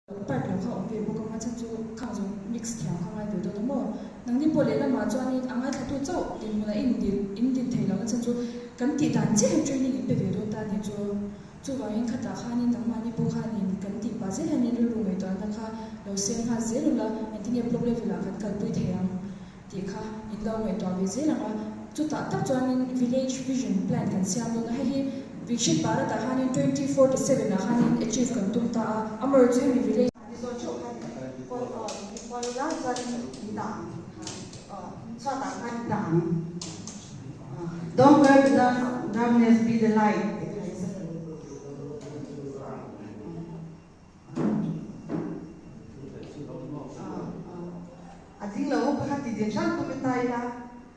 Pipe lo kha awm ve bawk ang a chhan chu khang zawng mix thiam kha ngai ve dawn a maw? Nangni pawh lehlamah chuanin a ngaithlatu chauh dinhmunah in din in din thei lohna chhan chu kan tih dan chiah hian training in pe ve dawn ta a nih chu. Chuvangin khatah khanin nangmahni pawh khanin kan tih pah zel hianin rilru ngaihtuahna kha lo seng nghal zel ula engtinge block level ah kan kalpui thei ang tih kha in lo ngaihtuah ve zel ang a. Chutah tak chuanin village vision plan kan siam dawn a, hei hi Vikshit Bharat ah khanin 2047 ah khanin achieve kan tum ta a, amaherawhchu hemi village. Mizo theuh khan kawl aw in kawl ila chuan in dah ang aw chhuat ah khan in dah ang Don't bear the darkness be the light tih kha i sa A ding lo pakhat ti din hram tum i ta ila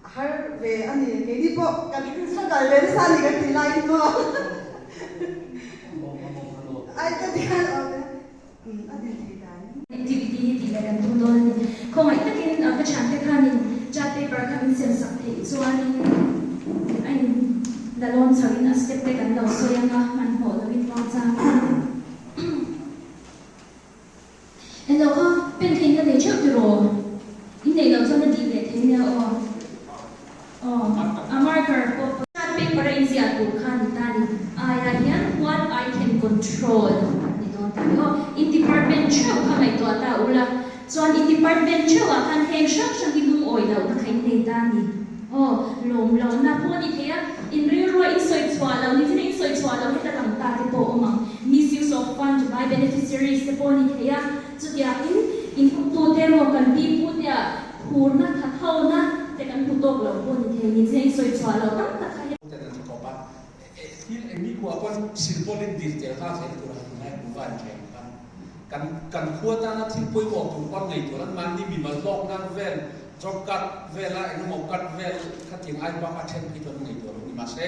a har ve a ni. Keini pawh kan struggle ve nasa a ni kan tih laiin maw ai ka ti khan awm e a din thei dan. Activity hi tih leh kan tum dawn a ni. Khawngaih takin ka thiante khanin chart paper kha min siam sak theih chuanin a in la lawn chho in a step te kan lo sawi ang a, hmanhmawh lovin muangchang in. Englo kha pen kha in la nei theuh tiraw? In neih loh chuan a tih leh thei nia aw. Aw, a marker pawh. Chart paper a inziah tur kha ni ta ni. Aiah hian what I can control ni dawn ta ni aw. In department theuh kha ngaihtuah ta ula, chuan in department theuh ah khan heng hrang hrang hi lungawi lohna kha in nei ta ni. Aw, lawm lohna pawh a ni thei a, in rilrua in sawi chhuah loh, ni thil in sawi chhuah loh heta lang ta te pawh a awm ang. Misuse of fund by beneficiaries te pawh a ni thei a, chutiangin in hawktute emaw kan pi pute ah phurna tha thona te kan hmu tawk loh pawh a ni thei, ni thil in sawi chhuah loh tam tak kha hi. Ten an kawp a, thil engmi khuah pawn silpawlin dil tel nghal zel tur a han ngai hmu va an ṭhen kha. Kan kan khua tana thil pawimawh tur pawn ngei tur an mahni mimal hlawk nan vel job card vela eng emaw card vel khatin ai bak a then phei chuan an ngei tur lo ni. Mahse,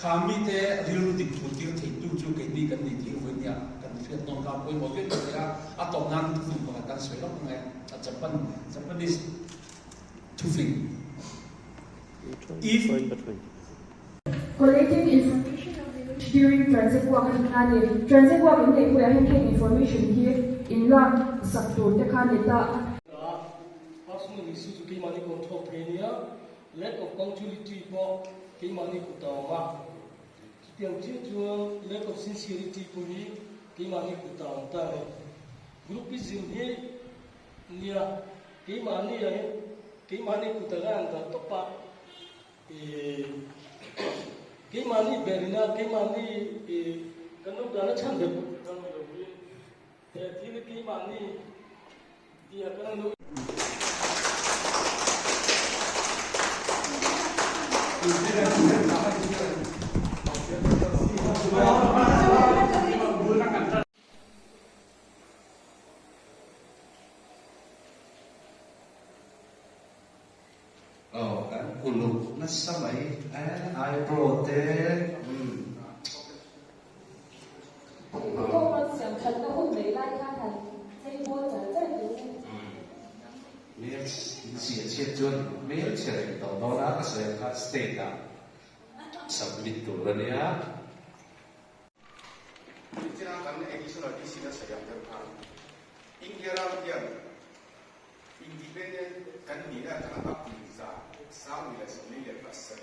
kha mite rilru dik phur tir thei tu chu keini kan ni tih vawi nia kan hriat dawn kha pawimawh viau ta a, a tawp nan thufing pakhat kan sawi lawk ang e, a Japan Japanese thufing if. Collating information of village during transit walk a tih kha a ni. Transit walk in neih puiah hian heng information hi in lak sak tur te kha a ni ta a. A personal issue chu keimahni control thei ania, lack of punctuality pawh keimahni kut a awm a, chutiang chiah chuan lack of sincerity pawh hi keimahni kut a awm ta a ni. Groupism hi nia keimahni ah hian keimahni kut anga an dah tawp a, Keimahni berina keimahni kan lo dahna chhan ber pawh kan ni lo hi he thil hi keimahni tia kan lo. Aw kan uluk nasa mai e eyebrow te umm. Kawng siam thatna hun nei lai khan han chei bawl char char tur a ni. Hmel chhia chhiat chuan hmel chhe reng tawh dawn a, ka sawi ang kha state ah submit tur a nia. Nichina kan additional DC na sawi ang deuh khan India ram hian Independent kan nihna atanga a kum 1947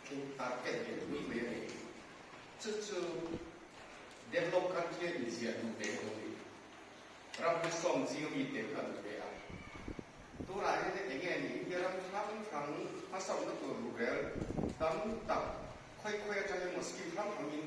thleng target lian pui mai a ni. Chu chu develop country a inziah duh ve lo ni. Ram hmasawm zing ami tel kha a duh ve a. Tunah hian eng nge ni India ram hrang hrang hmasawmna tur ruhrel tam tak khawi khawi atang emaw scheme hrang hrangin.